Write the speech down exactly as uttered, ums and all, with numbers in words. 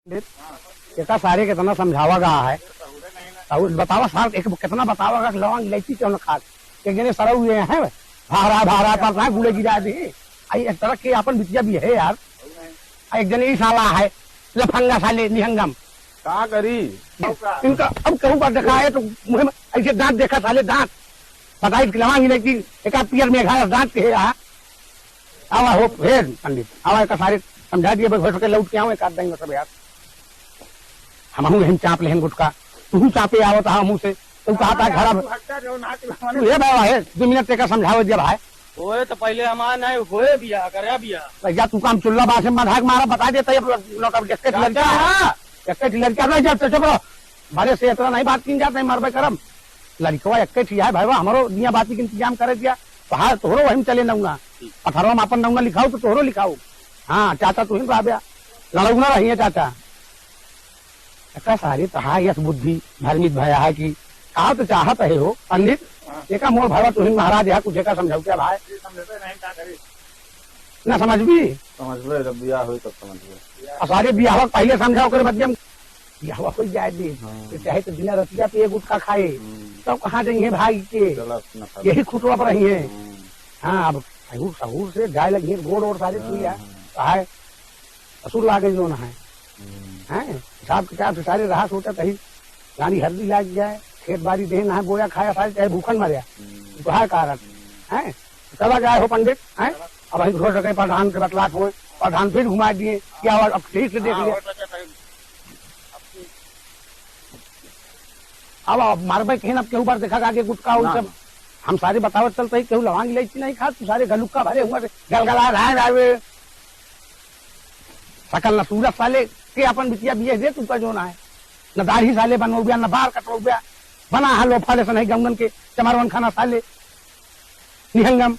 एका सारे केतना समझावा गा है। और बतावा सार, एक केतना बतावा गा कि लौंग इलायची क्यों न खात। एक जने सरऊ हुए हैं, भारा, भारा पर ना गुड़े गिरा दे। आई एक तरह के अपन बिटिया भी है यार। आ एक जने ई साला है, लफंगा साले, निहंगम। का करी? इनका अब कहूँ का देखा है तो मुँह में ऐसे दांत देखा साले, दांत। बताई कि लौंग इलायची, एक आध पियर में घास दांत के है। आवा हो, हे पंडित, आवा एका सारे समझा दिए, बस हो सके लौट के आऊँ एक आध दिन में सब यार। हमहू यहीं चाप लेहन गुटखा, तू चापे आवत हा मुँह से, तू कहा था घर अब। तू हे बाबा, हे, दो मिनट तेका समझावे दिया भाई। ओए, तो पहले हमार नहीं होए बिया, करे बिया। भैया, तू काम चुल्ला बासे मजाक मारा, बता देता है, लौटा, एक लड़का है, एक लड़का रह जाता, चुप रहो। बड़े से इतना नहीं बात की जाता है, मरबे करम। लड़कवा एक ठिया है भाईवा, हमरो दिया बाती के इंतजाम करे दिया, तो हाँ, तोहरो वहीं चले नौना। पथरवा में अपन नौना लिखाओ तो तोहरो लिखाओ। हाँ, चाचा तू ही रहबे, लड़ौना रहिए चाचा। एका सारे तहा यस बुद्धि भ्रमित भया है कि का तो चाहत है हो पंडित, एका मोर भाईवा तू ही महाराज है, कुछ एका समझाओ क्या भाई? ना समझबी? समझ लो, जब बियाह होई तब समझ लो। आ सारे बियाह पहले समझाओ, ओकरे बाद जब बियाह हो जाए दी, हाँ। तो चाहे तो बिना रतिया पिए गुटखा खाए, हम्म। तब कहाँ जाइए भाई के? गलत नफा। यही खुटवा पर रही है। हम्म। हाँ, अब सहूर, सहूर से जाए लगी है, गोड़ और सारे हाँ, छुई है। हाँ। तो है, ससुर लागे जो ना है। हम्म। हैं? हिसाब किताब से सारे रहा सोचा तही, गाड़ी हल्दी लाग जाए, खेत बाड़ी देह ना है, बोया खाया सारे, चाहे भूखन मर जाए। हम्म। तो है कारण। हम्म। हैं? चला जाए हो पंडित, हैं? अब हम घोर सके प्रधान के बतलात हुए, प्रधान फिर घुमा दिए, क्या हुआ? अब ठीक से देख लिया। अब, अब मारबे केहन, अब केहू बार देखा आगे गुटखा हो ना, सब। ना। हम सारे बतावत चलते ही, केहू लवांग इलायची नहीं खात, तू सारे गलुक्का भरे हुआ से गलगला रहा जावे। सकल न सूरत साले के अपन बिटिया बिये दे, तू का जो ना है। न दाढ़ी साले बनवबिया, न बार कटवबिया। बना है लोफा ले सनही गौंडन के चमारवन खाना साले। निहंगम।